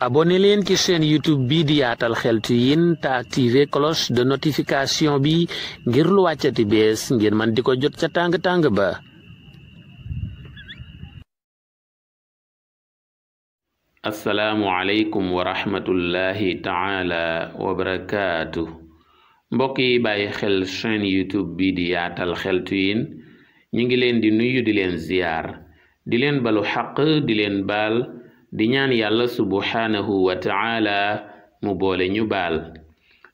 abonné leen ci chaîne YouTube bi di Yaatal Xeltu Yin te activé cloche de notification bi ngir lu wàccati bees ngir man di ko jot ca tàng-tàng ba. Assalaamu aleykum wa rahmatullahi taala wa barakaatu. mbokk yi bàyyi xel chaîne YouTube bi di Yaatal Xeltu Yin ñu ngi leen di nuyu di leen ziyaar di leen balu xaq di leen baal di ñaan yàlla subhaanahu wa taala mu boole ñu baal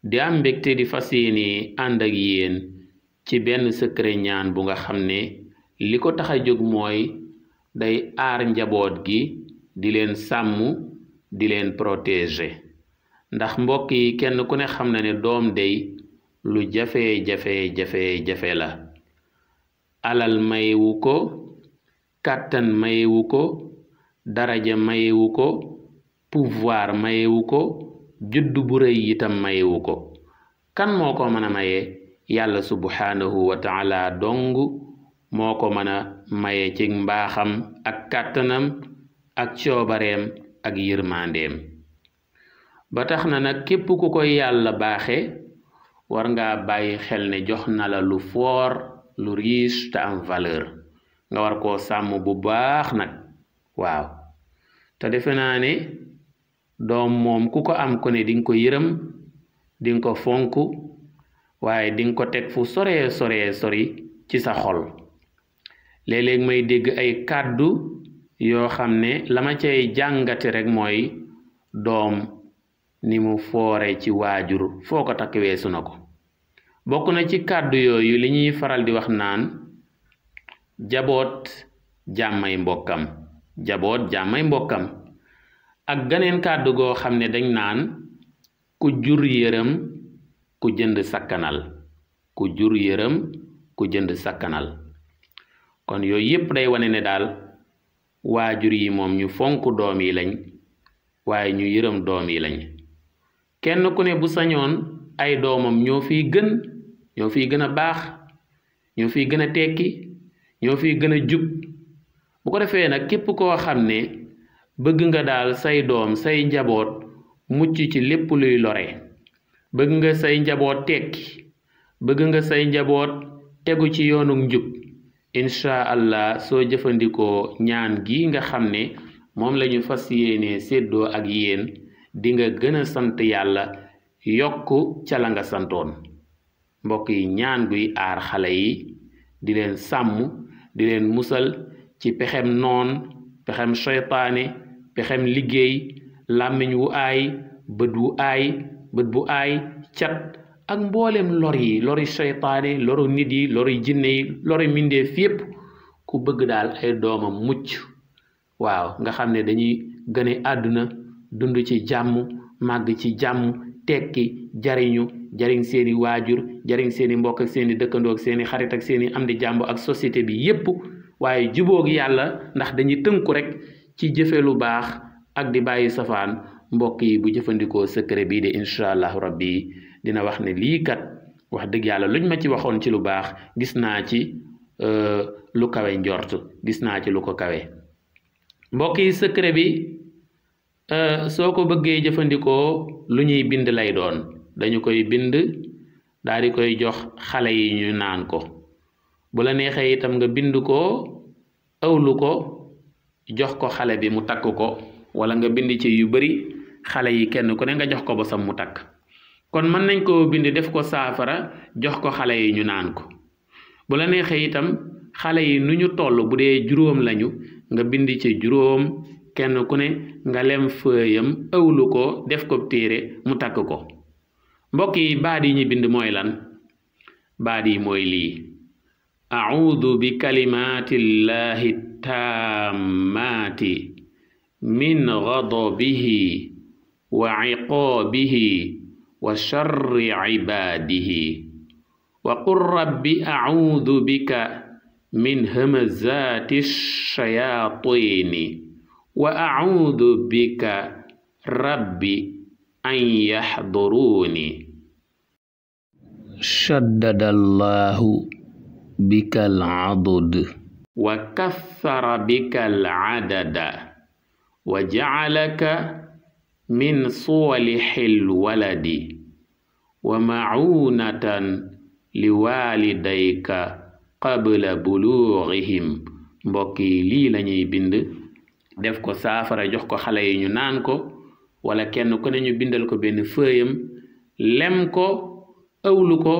di am mbégte di fas yéene ànd ak yéen ci benn secret ñaan bu nga xam ne li ko tax a jóg mooy day aar njaboot gi di leen sàmm di leen protéger ndax mbokk yi kenn ku ne xam na ne doom day lu jafe la alal mayewu ko kàttan mayewu ko daraja mayewu ko pouvoir mayewu ko juddu bu rëy itam mayewu ko kan moo ko mën a maye yàlla subhaanahu wa taala dong moo ko mën a maye ci mbaaxam ak kàttanam ak coobareem ak yërmandeem ba tax na nag képp ku koy yàlla baaxe war ngaa bàyyi xel ne jox na la lu foor lu riche te am valeur nga war koo sàmm bu baax nag waaw te defe naa ne doom moom ku ko am ko ne di nga ko yërëm di nga ko fonk waaye di nga ko teg fu sori ci sa xol léeg-léeg may dégg ay kàddu yoo xam ne la ma cay jàngate rek mooy doom ni mu foore ci waajur foo ko takk weesu na ko bokk na ci kàddu yooyu li ñuy faral di wax naan jaboot jàmmay mbokkam ak ganeen kàddu goo xam ne dañ naan ku jur yërëm ku jënd sakkanal kon yooyu yépp day wane ne daal waajur yi moom ñu fonk doom yi lañ waaye ñu yërëm doom yi lañ kenn ku ne bu sañoon ay doomam ñoo fiy gën a baax ñoo fiy gën a tekki ñoo fiy gën a jub bu ko defee nag képp koo xam ne bëgg nga daal say doom say njaboot mucc ci lépp luy lore bëgg nga say njaboot tekki bëgg nga say njaboot tegu ci yoonu njub incha allah soo jëfandikoo ñaan gi nga xam ne moom la ñu fas yéene séddoo ak yéen di nga gën a sant yàlla yokk ca la nga santoon mbokk yi ñaan guy aar xale yi di leen sàmm di leen musal ci pexem noon pexem seytaane pexem liggéey làmmiñ wu aay bët bu aay cat ak mboolem lori seytaane loru nit yi lori jinne yi lori mbindeef yépp ku bëgg daal ay doomam mucc waaw nga xam ne dañuy gëne àdduna dund ci jàmm màgg ci jàmm tekki jariñ seeni waajur jariñ seeni mbokk ak seeni dëkkandoo ak seeni xarit ak seeni am di jàmbo ak société bi yépp waaye jubóog yàlla ndax dañuy tënku rek ci jëfe lu baax ak di bàyyi safaan mbokk yi bu jëfandikoo secret bii de incha allahu rabbi dina wax ne lii kat wax dëgg yàlla luñ ma ci waxoon ci lu baax gis naa ci lu kawe njort gis naa ci lu ko kawe mbokk yi secret bi soo ko bëggee jëfandikoo lu ñuy bind lay doon dañu koy bind daal di koy jox xale yi ñu naan ko bu la neexee itam nga bind ko ëwlu ko jox ko xale bi mu takk ko wala nga bind ci yu bari xale yi kenn ku ne nga jox ko bosam mu takk kon mën nañ koo bind def ko saafara jox ko xale yi ñu naan ko bu la neexee itam xale yi nu ñu toll bu dee juróom lañu nga bind ci juróom kenn ku ne nga lem fëyam ëwlu ko def ko téere mu takk ko mbokk yi baat yi ñu bind mooy lan baat yi mooy lii a'uudu bi kalimaatillahi taammaati min ghadabihi wa iqaabihi wa sharri ibaadihi wa qul rabbi a'uudu bika min hamazaati shayaatiini wa a'uudu bika rabbi an yaxduruuni shaddada allahu bika al-adud wa kathara bika al-adada wa ja'alaka min suwalihil waladi wa ma'unatan li walidayka qabla bulughihim. mbokk yi lii lañuy bind def ko saafara jox ko xale yi ñu naan ko, wala kenn ku ne ñu bindal ko benn fëyam lem ko ëwlu ko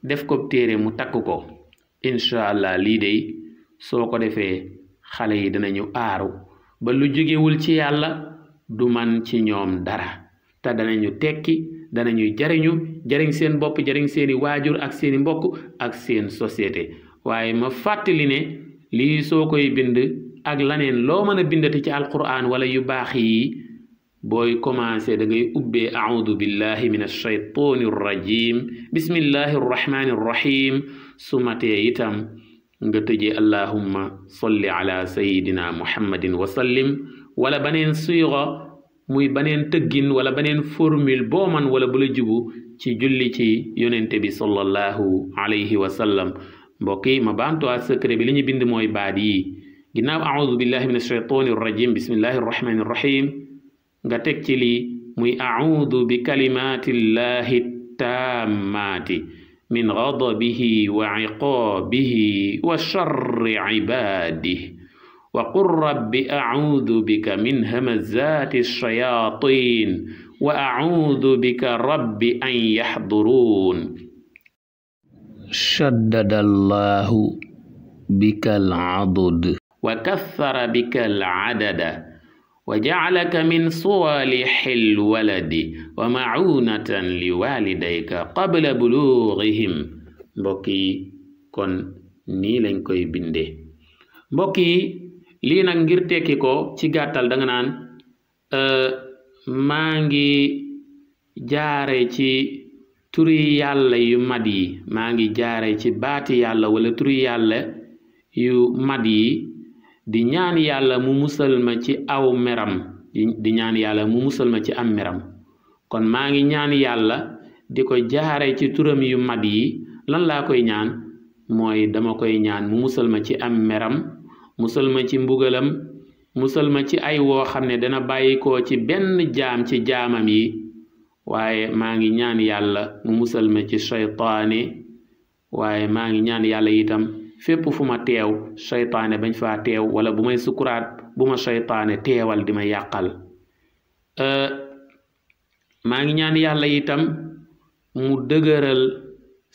def ko téere mu takk ko. incha allah lii dey soo ko defee xale yi danañu aaru ba lu jógewul ci yàlla du man ci ñoom dara, te danañu tekki, danañu jariñ seen bopp, jariñ seeni waajur ak seeni mbokk ak seen société. waaye ma fàttali ne lii soo koy bind ak laneen loo mën a bindati ci alquran wala yu baax yi, booy commencé da ngay ubbee a'uudu billahi min ash-shaytaani rajim bismillahi rrahmani rrahim, su matee itam nga tëjee allahumma salli ala sayidina muhammadin wa sallim, wala baneen siira muy baneen tëggin wala baneen formule boo man wala bu la jubu ci julli ci yonente bi sallallahu alayhi wa sallam. mbokk yi ma baamtuwaat secret bi li ñu bind mooy baat yi ginnaaw a'uudu billahi min ash-shaytaani rrajim bismillahi rrahmani rrahim nga teg ci lii muy a'uudu bi kalimatillahi taammaati min ghadabihi wa iqaabihi wa sharri ibaadihi wa qul rabbi a'uudu bika min hamazaati shayaatiin wa a'uudu bika rabbi an yahduruun. shaddada allahu bika al-adud wa kathara bika al-adada wa ja'alaka min suwalihil waladi wa ma'unatan li walidayka qabla bulughihim. mbokk yi kon nii lañ koy bindee. mbokk yi lii nag ngir tekki ko ci gàttal da nga naan maa ngi jaare ci turi yàlla yu mat yi, maa ngi jaare ci baati yàlla wala turi yàlla yu mat yi di ñaan yàlla mu musal ma ci aw meram, di ñaan yàlla mu musal ma ci am meram. kon maa ngi ñaan yàlla di ko jaare ci turam yu mat yi. lan laa koy ñaan mooy dama koy ñaan mu musal ma ci am meram, musal ma ci mbugalam, musal ma ci ay woo xam ne dana bàyyikoo ci benn jaam ci jaamam yi. waaye maa ngi ñaan yàlla mu musal ma ci seytaane, waaye maa ngi ñaan yàlla itam fépp fu ma teew seytaane bañ faa teew, wala bu may sukuraat bu ma seytaane teewal di ma yàqal. maa ngi ñaan yàlla itam mu dëgëral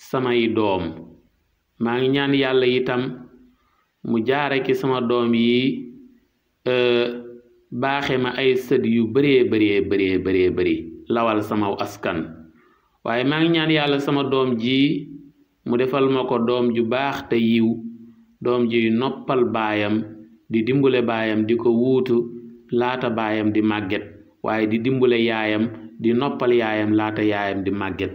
samay doom, maa ngi ñaan yàlla itam mu jaare ci sama doom yi baaxe ma ay sët yu bëree bëri lawal sama askan. waaye maa ngi ñaan yàlla sama doom ji mu defal ma ko doom ju baax te yiw, doom ji noppal baayam, di dimbule baayam di ko wuutu laata baayam di màgget, waaye di dimbule yaayam di noppal yaayam laata yaayam di màgget.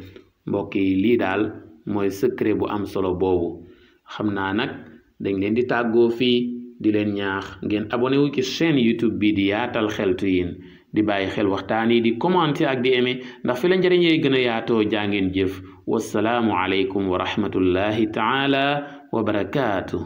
mbokk yi lii daal mooy secret bu am solo boobu. xam naa nag dañ leen di tàggoo fii di leen ñaax ngeen abonné wu ci chaîne YouTube bi di Yaatal Xeltu Yin, di bàyyi xel waxtaan yi, di commenter ak di aimer, ndax fi la njëriñ yi gën a yaatoo. jaa ngeen jëf. wassalaamu aleykum wa rahmatullahi taala wa barakaatu.